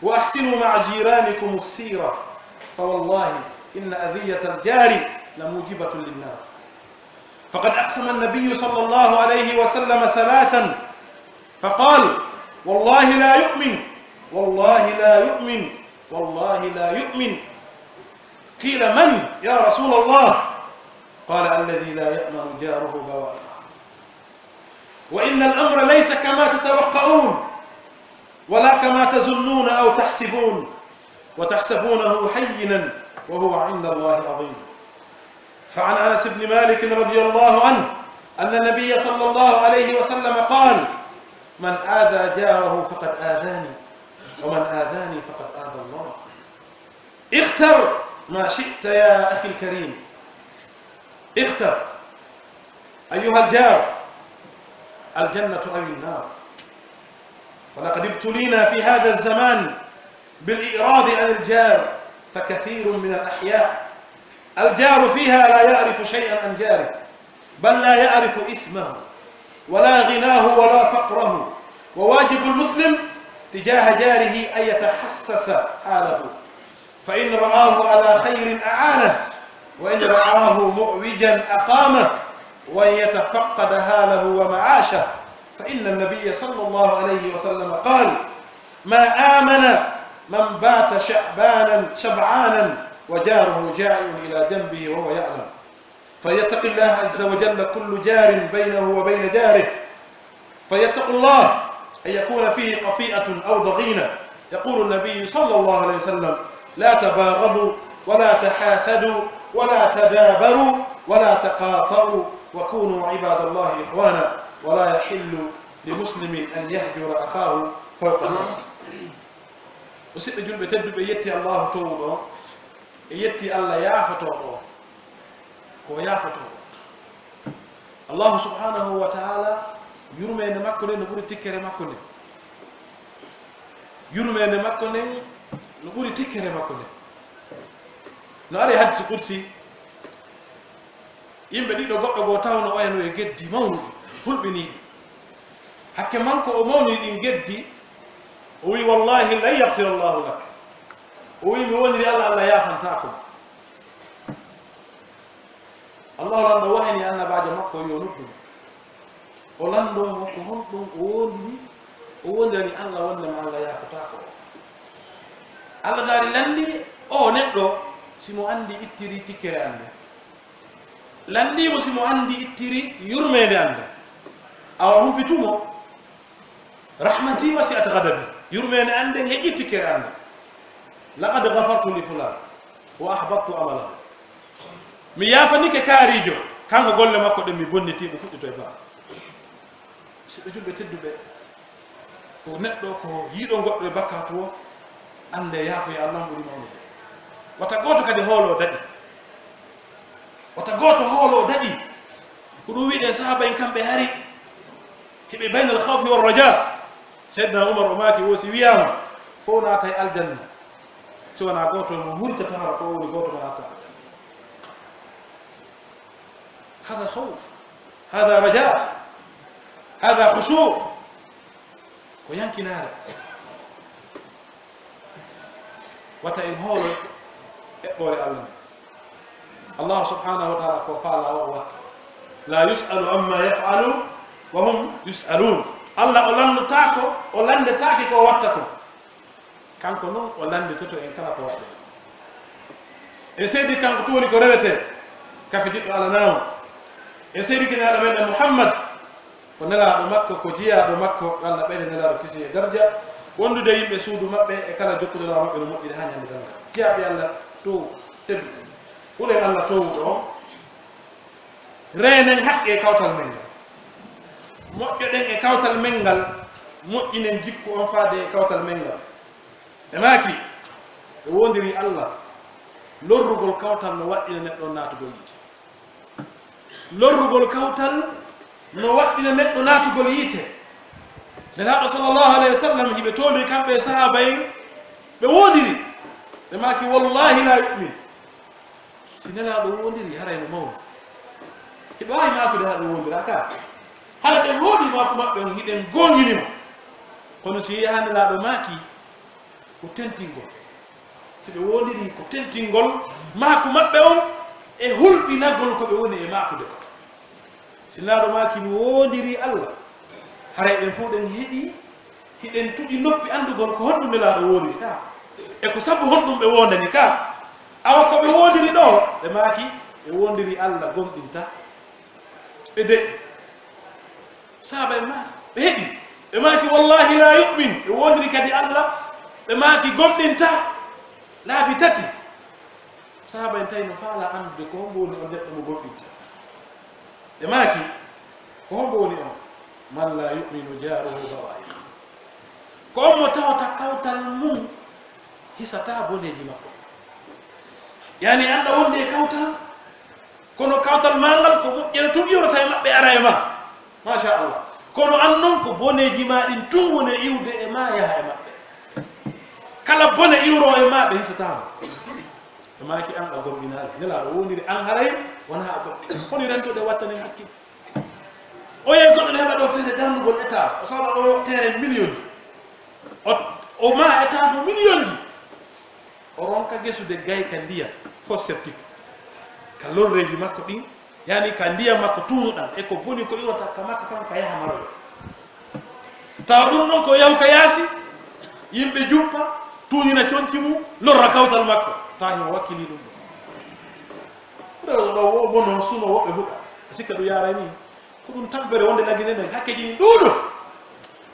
وأحسنوا مع جيرانكم السيرة، فوالله إن أذية الجار لموجبة للنار. فقد أقسم النبي صلى الله عليه وسلم ثلاثا فقال: والله لا يؤمن، والله لا يؤمن، والله لا يؤمن. قيل: من يا رسول الله؟ قال: الذي لا يأمن جاره بوائقه. وإن الأمر ليس كما تتوقعون ولا كما تظنون أو تحسبون، وتحسبونه هينا وهو عند الله عظيم. فعن أنس بن مالك رضي الله عنه أن النبي صلى الله عليه وسلم قال: من آذى جاره فقد آذاني، ومن آذاني فقد آذى الله. اختر ما شئت يا أخي الكريم، اختر أيها الجار، الجنة أو النار. ولقد ابتلينا في هذا الزمان بالإعراض عن الجار، فكثير من الأحياء الجار فيها لا يعرف شيئا عن جاره، بل لا يعرف اسمه ولا غناه ولا فقره. وواجب المسلم تجاه جاره أن يتحسس حاله، فإن رآه على خير أعانه، وإن رآه معوجا أقامه، وأن يتفقد حاله ومعاشه، فإن النبي صلى الله عليه وسلم قال: ما آمن من بات شعبانا، شبعانا وجاره جائع إلى جنبه وهو يعلم. فليتق الله عز وجل كل جار بينه وبين جاره، فليتق الله أن يكون فيه قطيعة أو ضغينة. يقول النبي صلى الله عليه وسلم: لا تباغضوا ولا تحاسدوا ولا تدابروا ولا تقاطعوا وكونوا عباد الله إخوانا، ولا يحل لمسلم أن يهجر أخاه فوق ثلاث. Musidɓe julɓe tedduɓe, yetti Allahu towuɗo on, e yetti Allah yaafotooɗo on. Ko yaafotooɗo. Allahu subhanahu wa ta'ala, yurmeende makko nden no ɓuri tikkere makko nden. Yurmeende makko nden no ɓuri tikkere makko nden. No ari hadisi qudsi, yimɓe ɗiɗo, goɗɗo goo tawno oya no e geddi mawnuɗi, hulɓiniiɗi. Hakke manko o mawni ɗin geddi, o wi'i: "Wallahi lan yaghfira Allahu lak." O wi'i: "Mi woniri Allah, Allah yaafantaako ma." Allahu lanɗo wahini annabaajo makko yo noddu mo. O lanndoo mo ko honɗun o woondiri, o woondirani Allah wonndema Allah yaafotaako o. Allah daali lanndii oo neɗɗo si mo anndi ittiri tikkere an nden. Lanndii mo si mo anndi ittiri yurmeende an nden. Awa humpitu mo, "Rahmatii wasi'at ghadabii." Yurmeende an nden heƴi tikkere an nden. "Laqad ghafartu li fulaan wa ahbattu amalahu." Mi yaafanike kaariijo, kanko golle makko ɗen mi bonnitii, mo fuɗɗito e baa. Musidɓe julɓe tedduɓe, ko neɗɗo ko yiɗo goɗɗo e bakkaatu o, annde yaafoya Allah on ɓuri mawnude. Wata gooto kadi hoolo daɗi. Wata gooto hoolo daɗi. Ko ɗum wi'uɗen sahaaba en kamɓe hari, hiɓe baynal khawfi war rajaa. Seydina Umar o maaki wo si wiyaama, fow naatay aljanna. Si wanaa gooto mo hurtata hara ko woni gooto mo naata aljanna. Hada khawf, hada raja, hada khushu, ko yankinaare. Wata en hoolo eɓɓoore Allah nden. Allah subhanahu wa ta'ala ko faalaa o watta. La yus'alu amma yaf'alu wa hum yus'alun. Allah o lanndataako, o lanndetaake ko o watta ko. Kanko non o lannditoto en kala ko waɗɗen. En seedi kanko tun woni ko rewetee, kafidiɗɗo alanaama. En seedi kinaaɗo meɗen Muhammad, ko nelaaɗo makko, ko jiyaaɗo makko, yo Allah ɓeydu nelaaɗo kisiyee e darja, wondude e yimɓe suudu maɓɓe e kala jokkuɗo laawol maɓɓe no moƴƴiri haa ñande darngal. Jiyaaɓe Allah to tedduɓe. Hulen Alla Toowuɗo on, reenen haqqee kawtal men ngal. Moƴƴoɗen e kawtal men ngal, moƴƴinen jikku on faade e kawtal men ngal. Ɓe maaki, ɓe woondirii Alla, lorrugol kawtal no waɗɗina neɗɗo on naatugol yiite. Lorrugol kawtal no waɗɗina neɗɗo naatugol yiite. Nelaaɗo sallallahu alayhi wa sallam, hiɓe toondii kamɓe e sahaaba en, ɓe woondiri. Ɓe maaki, "Wallaahi laa yu'min." Si Nelaaɗo woondiri, haray no mawni. Hiɓe waawi maakude hara ɓe woondiraa ka. Hara ɓe woondii maaku maɓɓe on, hiɗen goongini mo. Kono si yaha Nelaaɗo maaki, ko tentingol. Si ɓe woondirii ko tentingol maaku maɓɓe on e hulɓinagol ko ɓe woni e maakude kon. Si Nelaaɗo maaki mi woondirii Alla, haray ɗen fow ɗen heɗii, hiɗen tuɗi noppi anndugol ko honɗum Nelaaɗo woondiri ka, e ko sabu honɗum ɓe woondani ka. Awa ko ɓe woondiri ɗoo, ɓe maaki ɓe woondirii Alla gomɗinta. Ɓe deƴƴi. Sahaaba en maaki, ɓe heɗii. Ɓe maaki, "Wallaahi laa yu'min." Ɓe woondiri kadi Alla, ɓe maaki, "Gomɗinta." Laabi tati. Sahaaba en tawi no faalaa anndude ko hombo woni on neɗɗo mo gomɗinta. Ɓe maaki, "Ko hombo woni on?" "Man laa yu'minu jaaruhu bawaa'iqahu." Ko on mo tawata kawtal mun hisataa boneeji makko. Yaani, annda wonde e kawtal, kono kawtal maa ngal ko moƴƴere tun iwrata e maɓɓe, ara e maa. Machallah. Kono an non, ko boneeji maa ɗin tun woni iwde e maa, yaha e maɓɓe. Kala bone iwroo e maa, ɓe hisataa ma. Ɓe maaki, "An a gomɗinaali. Nelaaɗo woondiri an haray wonaa a gomɗi." Honi rentoɗen wattanen hakkil. O yehi goɗɗo ne heɓa ɗo feere darnugol étage. O sooda ɗo terrain millionji. O, o maha étage mo millionji. O ronka gesude gay ka ndiyam, fosse septique. Ka lorreeji makko ɗin, yani ka ndiyam makko tuunuɗan, e ko boni ko iwata ka makko kan ka yaha maroyo. Tawa ɗum ɗon ko yahu ka yaasi, yimɓe juppa, tuunina conci mum, lorra kawtal makko. Tawa himo wakkili ɗum ɗon. Ɗo, ɗo, wo-, wono suno woɓɓe huɗa. A sikka ɗum yaarani. Ko ɗum tampere wonde lagine nden hakkeji ɗin ɗuuɗo.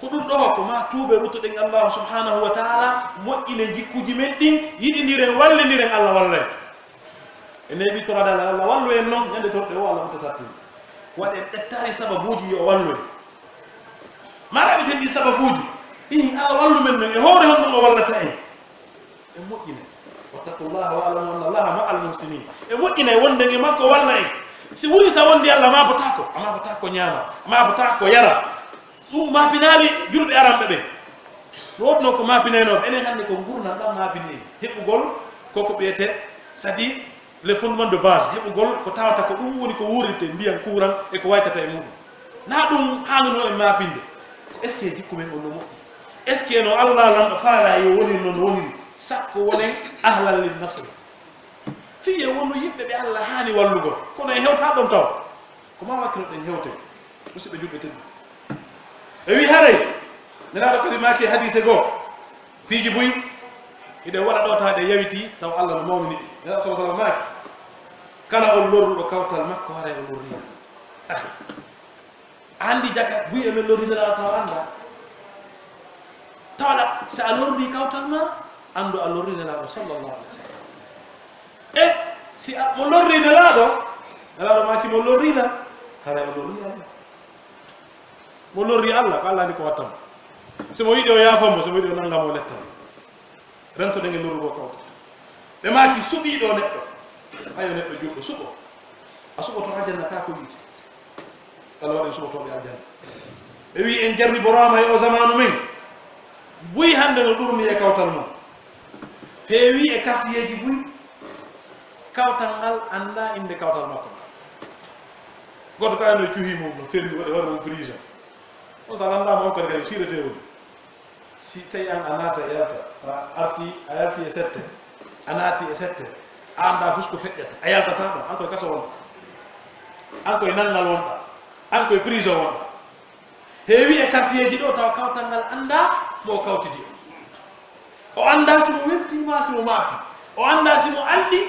Ko ɗum ɗo ko ma tuube ruttoɗen Allah subhanahu wa ta'ala, moƴƴinen jikkuuji men ɗin, yiɗindiren, wallindiren Allah wallay. E neeɓi toraade Allah, Allah wallu en non, ñande torɗe o Allah wutta sattini. Waɗen ƴettaali sababuuji yo o wallu en. Ma ɗaɓiten ɗi sababuuji, ihi Allah wallu men non, e hoore honɗum o wallata en. E moƴƴinay. Wattaqullaha wa'lamu anna Allaha ma'al muhsinin. E moƴƴinay wonde e makko walla en. Si wuri sa wondi Allah, a maabotaako, a maabotaako ñaama, a maabotaako yara. Ɗum maapinaali julɓe aranɓe ɓen. No woodunoo ko maapinaynoo ɓe. Enen hannde ko ngurndan ɗan maapini en. Heɓugol ko ko ɓeete, c'est-à-dire les fondements de base. Heɓugol ko tawata ko ɗum woni ko wuurirte, ndiyan, kuuran e ko waytata e muɗum. Na ɗum haanunoo en maapinde. Ko est-ce que jikku men on no moƴƴi? Est-ce que no Allah Lanɗo faalaa yo wonir no no woniri? Sakko wonen ahlan lin nasri. Fii yo wonu yimɓe ɓe Allah haani wallugol. Kono en hewtaa ɗon taw. Ko maa wakkilo ɗen hewte. Musidɓe julɓe tedduɓe. E wi haray, Nelaaɗo kadi maaki e hadiise goo, piiji buy, hiɗen waɗa ɗo tawa ɗe yawitii, tawa Allah no mawnini ɗi. Nelaaɗo sallallahu alaihi wasallam maaki, kala on lorruɗo kawtal makko, haray o lorriima. Akhi. A anndi jaka buy e men lorri Nelaaɗo tawa anndaa? Tawaɗa, si a lorri kawtal maa, anndu a lorri Nelaaɗo sallallahu alaihi wasallam. E si a, mo lorri Nelaaɗo, Nelaaɗo maaki mo lorri lan, haray o lorri Allah. Mo lorri Allah, ko Allah ni ko watta mo. Si mo yiɗi o yaafa mo, si mo yiɗi o nanga mo o letta mo. Rentoɗen e lorrugol kawtal. Ɓe maaki suɓiiɗo neɗɗo. Ayo neɗɗo julɗo suɓo. A suɓoto aljanna kaa ko yiite. Kala waɗen suɓotooɓe aljanna. Ɓe wi'i en jarriboraama e o zamaanu men. Buy hannde no ɗurmi e kawtal mum. Heewi e kartiyeeji buy. Kawtal ngal anndaa innde kawtal makko ngal. Gooto kala no cuhi mum no fermi waɗi hoore mum prison. On so a lanndaama on kadi kadi siirete woni. Si tawi an a naata e yalta, sa arti, a yalti e sette, a naati e sette, a anndaa fus ko feƴƴata, a yaltataa ɗon, an koye kaso wonɗaa, an koye nanngal wonɗaa, an koye prison wonɗaa. Heewi e kartiyeeji ɗo tawa kawtal ngal anndaa mo o kawtidi o. O anndaa si mo weltii maa si mo maapi. O anndaa si mo alɗi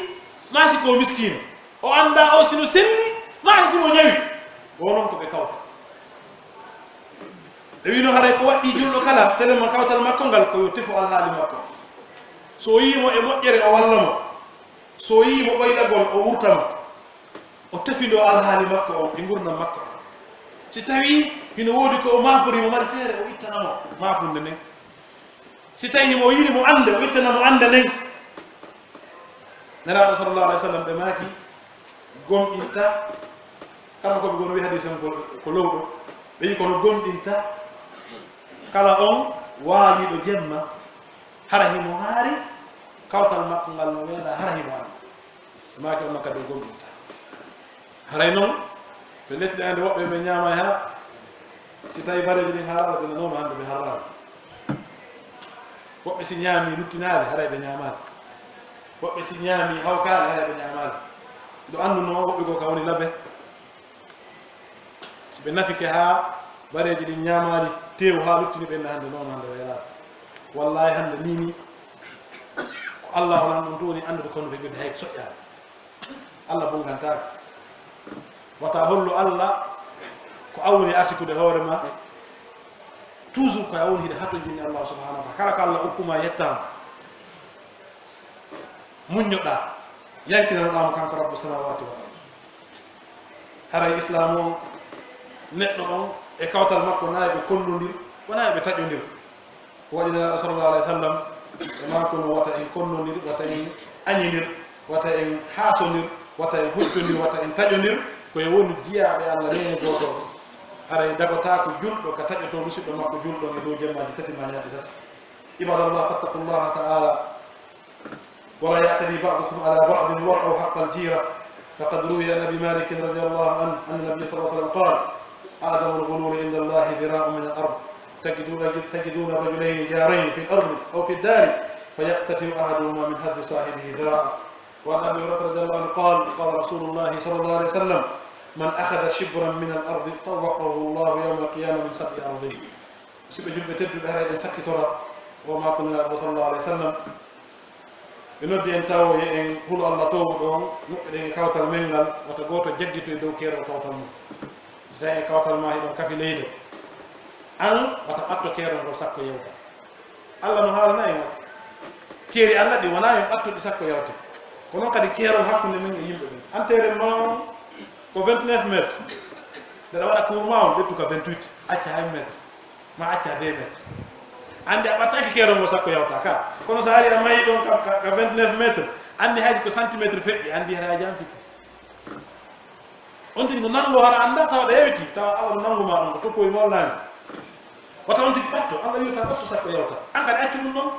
maa si ko miskiino. O anndaa o si no selli maa si mo ñawi. Ko non ko ɓe kawta. Ɓe wiino haray ko waɗɗii julɗo kala, telen mo kawtal makko ngal, ko yo tefo alhaali makko. So o yii mo e moƴƴere, o walla mo. So o yi'ii mo ɓoylagol, o wurta mo, o tefindoo alhaali makko on e ngurndan makko on. Si tawii hino woodi ko o maaporii mo mari feere, o ittana mo maapunde nden. Si tawii himo yiɗi mo annde, o ittana mo annde nden. Nelaaɗo sallallahu alaihi wasallam ɓe maaki, gomɗinta, kamma ko ɓe goni wi'i hadiisan ko, ko lowɗo, ɓe wi'i kono gomɗinta kala on waaliiɗo jemma, hara himo haari, kawtal makko ngal no weelaa, hara himo haari. Ɓe maaki on non kadi o gomɗinta. Haray non, ɓe letti ɗaande woɓɓe ɓe ñaamaay hara, si tawii bareeji ɗin haraama, ɓe nanooma hannde ɓe harraama. Woɓɓe si ñaamii luttinaali, haray ɓe ñaamaali. Woɓɓe si ñaamii hawkaali, haray ɓe ñaamaali. Miɗo anndunoo woɓɓe goo ka woni labe. Si ɓe nafike haa bareeji ɗin ñaamaali teewu haa luttini ɓe hannde, non hannde weelaama. Wallaahi hannde nii nii, ko Allaahu lan ɗum tun woni anndude kono ɓe ƴuwde hay ko soƴƴaani. Allah bongantaake. Wata hollu Allah ko an woni arsikude hoore ma. Toujours ko a woni hiɗa hatonjini Allah subhanahu wa ta'ala. Kala ko Allah okku ma yettaama. Muññoɗaa. Yankinanoɗaa mo kanko Rabbu samawati wal ard. Haray Islaamu on, neɗɗo on e kawtal makko, naa yo ɓe konnondir, wonaa yo ɓe taƴondir. Ko waɗi Nelaaɗo sallallahu alaihi wasallam, ɓe maaki no wata en konnondir, wata en añinir, wata en haasondir, wata en huccondir, wata en taƴondir, ko yo wonu jiyaaɓe Allah neene gooto. Haray dagotaako julɗo ka taƴotoo musiɗɗo makko julɗo on e dow jemmaaji tati maa ñalɗi tati. عباد الله، فاتقوا الله تعالى، ولا يعتدي بعضكم على بعض، وارعوا حق الجيرة. فقد روي عن أبي مالك رضي الله عنه أن النبي صلى الله عليه وسلم قال: أعظم الغلول عند الله ذراع من الأرض، تجدون، تجدون رجلين جارين في الأرض أو في الدار، فيقتطع أحدهما من حظ صاحبه ذراعا. وعن أبي هريرة رضي الله عنه قال: قال رسول الله صلى الله عليه وسلم: من أخذ شبرا من الأرض طوقه الله يوم القيامة من سبع أرضين. Musidɓe julɓe tedduɓe, haray eɗen sakkitora o maaku Nelaaɗo sallallahu alaihi wasallam. Ɓe noddi en tawo, yo en hulu Allah toowuɗo on, moƴƴoɗen e kawtal men ngal, wata gooto jaggito e dow keerol kawtal mum. Si tawii e kawtal maa hiɗon kafi leyde, an wata ɓatto keerol ngol sakko yawta. Allah no haalana en watti. Keeri Allah ɗin wonaa yo en ɓatto ɗi sakko yawta. Ko non kadi keerol hakkunde men e yimɓe ɓen. An terrain maa on ko vingt-neuf mètres. Nde ɗa waɗa cour maa on, ɓettu ka vingt-huit, acca hay mètre. Ma acca deux mètres. Anndi a ɓattaaki keerol ngol sakko yawta ka. Kono so ari a mayi ɗon ka, ka, ka vingt-neuf mètres, anndi hay ko centimètre feƴƴi, anndi hara a janfike. On tigi no nanngoo hara annda tawa ɗa yawti, tawa Allah no nanngu ma ɗon, ko tokkoyi mo Allah ni. Wata on tigi ɓatto, Allah wi'ata ɓatto sakko yawta. An kadi accu ɗum ɗon.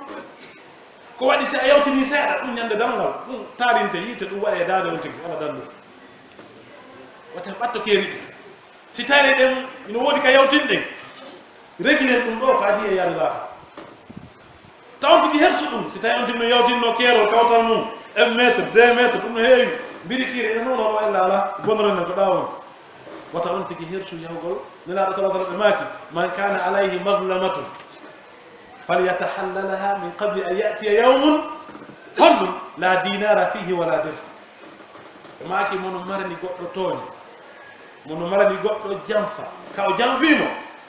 Ko waɗi si a yawtinii seeɗa, ɗum ñande darngal, ɗum taarinte yiite, ɗum waɗe daande on tigi, walla danndude. Wata ɓatto keeri ɗi. Si tawii ɗen ino woodi ka yawtinɗen, regilen ɗum ɗoo ko adii e yaade laafa. Taw on tigi hersu ɗum, si tawii on tigi no yawtinno keerol kawtal mum, un mètre, deux mètres, ɗum no heewi, mbirikiire ina noonoo ɗoo ella alaa, bonnoren nan ko ɗaa woni. Wata on tigi hersu yahugol. Nelaaɗo sallallahu alaihi wasallam ɓe maaki, "Man kana alayhi mazlamatun falyatahallalaha min qabli an ya'tiya yawmun" honɗum? "La dinara fihi wala dirham." Ɓe maaki, "Mo no marani goɗɗo tooñe, mo no marani goɗɗo janfa, ka o janfii mo,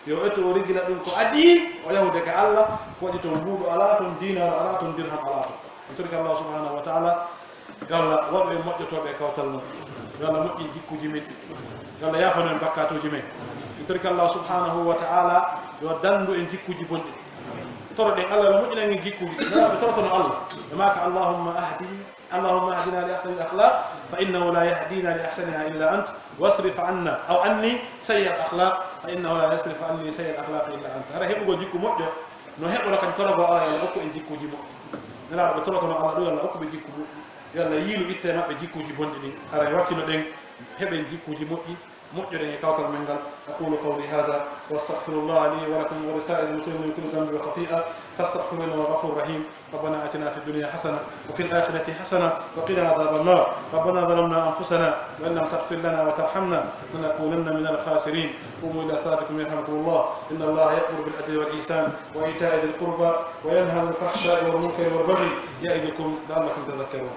yo eto o regila ɗum ko adii o yahude ka Allah, ko waɗi toon mbuuɗu alaa toon, diinaaru alaa toon, dirham alaa toon." En torike Allah subhanahu wa ta'ala, yo Allah waɗu en moƴƴotooɓe e kawtal mum, yo Allah moƴƴin jikkuuji men ɗi, yo Allah yaafano en bakkaatuuji men. En torike Allah subhanahu wa ta'ala, yo danndu en jikkuuji bonɗi. Toroɗen Allah, yo moƴƴinan en jikkuuji. Ɓe torotono Allah, ɓe maaka, "Allahumma ahdini." اللهم اهدنا لأحسن الأخلاق فإنه لا يهدينا لأحسنها إلا أنت، واصرف عنا أو عني سيئ الأخلاق فإنه لا يصرف عني سيئ الأخلاق إلا أنت. Hara heɓugol jikku moƴƴo no heɓora kadi toragol Allah, yo Allah okku en jikkuuji moƴƴi. Nelaaɗo ɓe torotono Allah ɗum, yo Allah okku ɓe jikku moƴƴi. Yo Allah yiilu itta e maɓɓe jikkuuji bonɗi ɗin. Hara wakkilo ɗen, heɓen jikkuuji moƴƴi. Moƴƴuɗen e kawtal men ngal. أقول قولي هذا وأستغفر الله لي ولكم ولسائر المسلمين من كل ذنب وخطيئة فاستغفروه إنه هو الغفور الرحيم. ربنا آتنا في الدنيا حسنة وفي الآخرة حسنة وقنا عذاب النار. ربنا ظلمنا أنفسنا وإن لم تغفر لنا وترحمنا لنكونن من الخاسرين. قوموا إلى صلاتكم يرحمكم الله. إن الله يأمر بالعدل والإحسان وإيتاء ذي القربى وينهى عن الفحشاء والمنكر والبغي يعظكم لعلكم تذكرون.